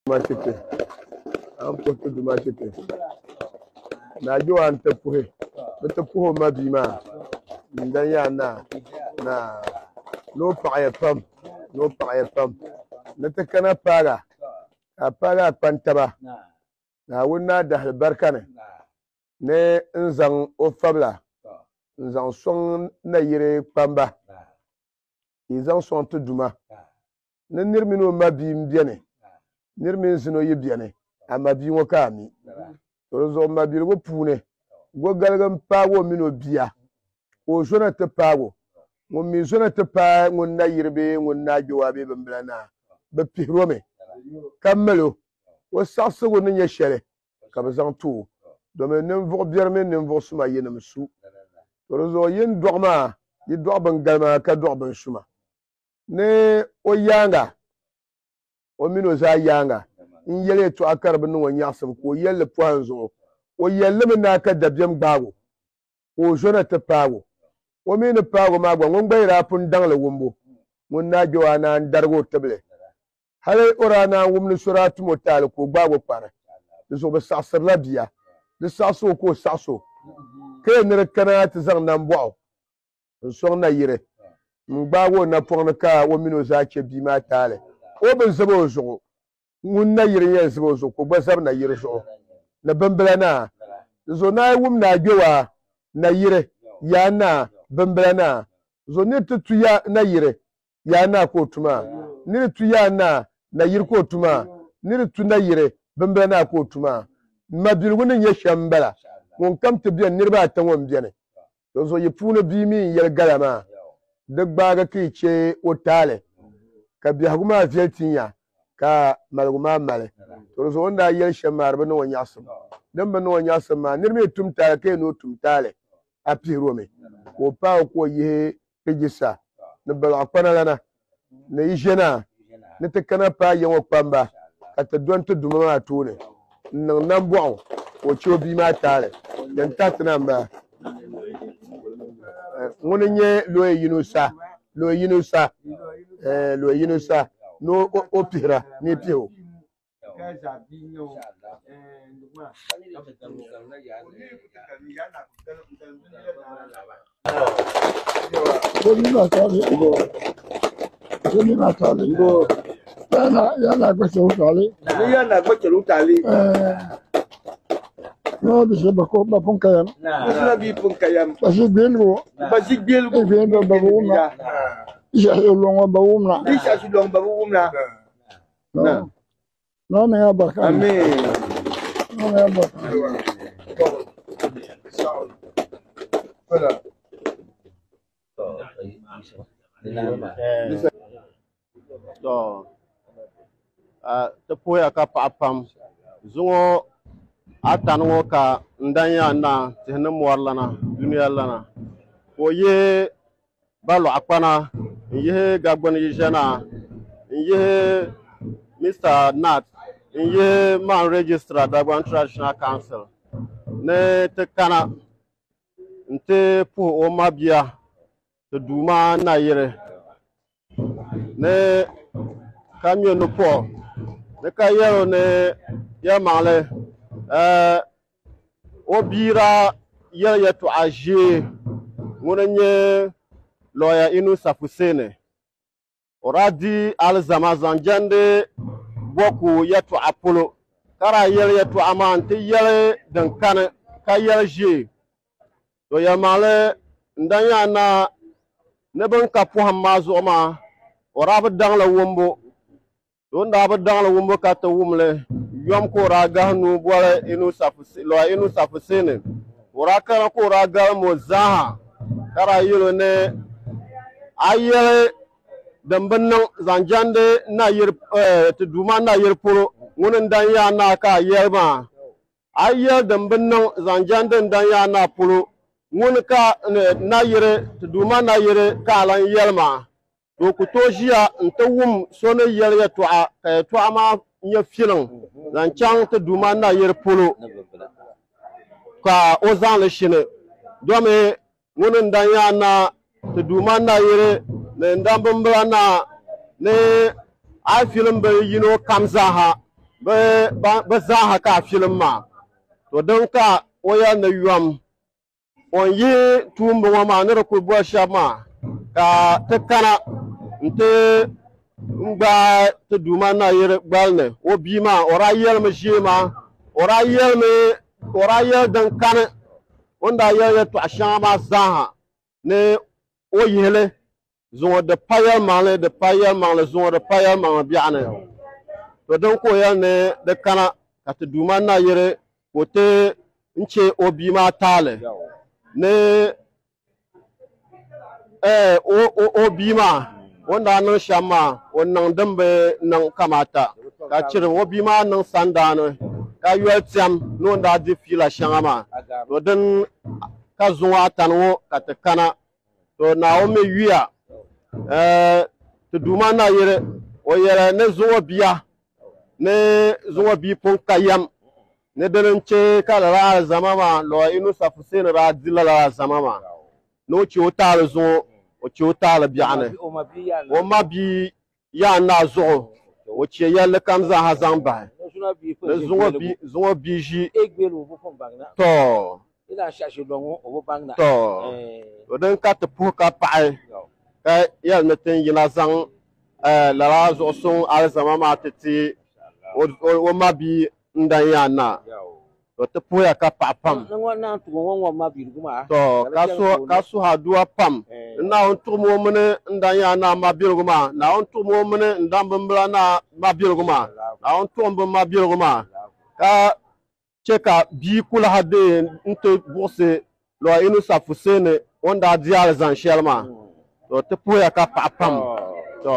Duuma chɛ ti, a ni puhi ti Duuma chɛ ti. Naa Joa n-ti puhi, bɛ ti puhi o ma bia maa n-dan yaa naa, naa ni o paɣiya pam, ni o paɣiya pam. Ni ti kana paaga, ka a paagi a kpani taba, Naawuni naa dahili barika ni, ni n-zaŋ o fabila n-zaŋ sɔŋ nayiri kpamba. Yi zaŋ sɔŋ ti Duuma ni nir mini o mabia m-beni, nir mini zino yi beni, a mabia ŋɔ ka a mi. To di zuɣu mabiligu puuni, gogaligi m-paag o min o bia, ka o zona ti paag o. Ŋun mi zona ti paai ŋun nayiri bee ŋun nagbewaa bee bimbila naa, bɛ pihir o mi, ka mal o o saɣisigu ni nyɛ shɛli ka bɛ zaŋ ti o, domin ninvuɣ biɛri mini ninvuɣ suma yinim su. To di zuɣu yi ni dɔɣi maa, yi dɔɣi bin galima ka dɔɣi bin suma. Ni o yaaŋa, o min o zaa yaaŋa n-yɛli yɛtɔɣa ka di bi niŋ o nyaɣisim, ka o yɛli li pɔhim zuɣu. O yɛli li mi naai ka dabiɛm gbaag o, ka o zo na ti paag o. O mi ni paag o maa gba, ŋun gba yi daa pun daŋ li wumbu, ŋun daa gbe o a naan darigi o tibili. Hali o daa naan wum ni so daa tum o taali ka o gbaag o kpari. Di zuɣu bɛ saɣisirila bia. Di saɣisi o ka o saɣis o, ka yɛn ni di kana ti zaŋ nambɔɣu n-sɔŋ nayiri n-gbaag o napɔŋ ni ka o min o zaa chɛ bia maa taali. O bi zib o zuɣu, ŋun nayiri n-yɛn zib o zuɣu ka o gba zabi nayiri zuɣu ni bimbila naa. Di zuɣu ni a yi wum ni a gbe waa nayiri, yaa naa, bimbila naa. Zuɣu nir ti tu ya nayiri, yaa naa ka o tu maa. Niri tu yaa naa, nayiri ka o tu maa. Niri tu nayiri, bimbila naa ka o tu maa. Mabiligu ni nyɛ shɛm m-bala. Ŋunkam ti beni, niriba ata ŋɔ m-beni. Dinzuɣu yi puuni bia mi n-yɛli gala maa, di gbaagi ka yi chɛ o taali, ka biɛhigu maa viɛli tin ya, ka maligu maa mali. To di zuɣu o ni daa yɛli shɛm maa di bi niŋ o nyaɣisim. Din bi niŋ o nyaɣisim maa, nir mi tum taali ka yɛn ni o tum taali, a pihir o mi, ka o paag o ka o yihi Kpijisa ni Balɔɣu kpanalana ni yi ʒe naa ni ti kana paai ya ŋɔ kpamba ka ti dɔni ti Duuma maa tooni n-niŋ nambɔɣu ka o chɛ o bia maa taali. Din tahi ti na m-bala. Ŋuni n-nyɛ looya Yinusa, looya Yinusa, eh, looya Yinusa ni o pihira, ni yi pihi o. No niŋ a barika. Amen. No niŋ a barika. To ti puhiya ka paɣa pam zuŋɔ atani ŋɔ ka n dan yaa naa tihi ni mɔri lana dunia lana ka o yihi Balɔɣu kpana n-yihi Gagbuni Yiʒiɛnaa n-yihi Mister Nat n-yihi Man Registrar Dagbaŋ Traditional Council ni ti kana nti puhi o mabia ti Duuma Nayiri ni ka ŋme nupuɣu ni ka yɛl o ni yɛlimaŋli O bia daa yɛli yɛtɔɣa ʒee ŋuni n-nyɛ Lɔya Inusa Fuseni. O daa di alizama zaŋ jɛndi Bɔku yɛtɔɣa polo ka daa yɛli yɛtɔɣa maa nti yɛli din kani ka yɛli ʒee. To yɛlimaŋli n-daa nya naa ni bɛ ni ka pɔhim maa zuɣu maa o daa bi daŋ li wumbu. O ni daa bi daŋ li wumbu ka ti wum li, yom ka o daa gahi nuu boli Lɔya Inusa Fuseni. Ka o daa kana ka o daa galim o zaaha ka daa yɛl o ni a yɛli din bi niŋ zaŋ jɛndi ti Duuma nayiri polo, ŋuni n-dan yaa naa ka a yɛli maa. A yi yɛli din bi niŋ zaŋ jɛndi n dan yaa naa polo, ŋuni ka nayiri, ti Duuma nayiri ka a lan yɛli maa? To o ku tooi ʒiya nti wum so ni yɛli yɛtɔɣa ka yɛtɔɣa maa nyɛ filiŋ zaŋ chaŋ ti Duuma nayiri polo ka o zaŋ li shini. Domi ŋuni n-dan yaa naa, ti Duuma nayiri ni n dan bimbila naa ni a yi filim bini yino kam zaaha. Bɛ zaaha ka a filim maa. To din ka o yɛli ni yom o ni yihi tuumba ŋɔ maa ni di kuli boli shɛba maa ka ti kana nti n-gbaai ti Duuma nayiri gbali ni o bia maa, o daa yɛlimi ʒee maa, o daa yɛlimi, o daa yɛli din kani o ni daa yɛli yɛltɔɣa shɛŋa maa zaaha ni o yihi li zuŋɔ di pa yɛlimaŋli, di pa yɛlimaŋli zuŋɔ di pa yɛlimaŋli biɛɣuni. To din ka o yɛli ni di kana ka ti Duuma nayiri ka o ti n-che o bia maa taali ni o bia maa o ni daa niŋ shɛm maa o niŋ din bi niŋ kamaata ka chiri o bia maa niŋ sandaani ka yoli tɛm ni o ni daa di fiila shɛŋa maa. To din ka zuŋɔ atani ŋɔ ka ti kana. To Naawuni mi yuya ti Duuma nayiri o yɛli ni zuŋɔ bia ni zuŋɔ bia pun ka yɛm ni dini n-chɛ ka lala alizama maa Lɔya Inusa Fuseni daa di lala alizama maa ni o chɛ o taali zuŋɔ o chɛ o taali biɛɣuni o ma bia Yaa Naa zuɣu, o chɛ yɛlli kam zaaha zaŋ bahi ni zuŋɔ bia ʒi tɔ tɔ to din ka ti puhi ka paɣi ka yɛli ni ti ni yina zaŋ lala zuɣusuŋ alizama maa ti ti o mabia n-dan Yaa Naa. To ti puhiya ka paɣi pam. To ka suhi aduwa pam ni Naawuni tuɣimi o mini n dan Yaa Naa mabiligu maa, Naawuni tuɣimi o mini n dan bimbila naa mabiligu maa, Naawuni tuɣim bɛ mabiligu maa, ka chɛ ka bia ku lahi deei nti buɣisi Lɔya Inusa Fuseni o ni daa di alizan shɛli maa. To ti puhiya ka paɣi pam. To.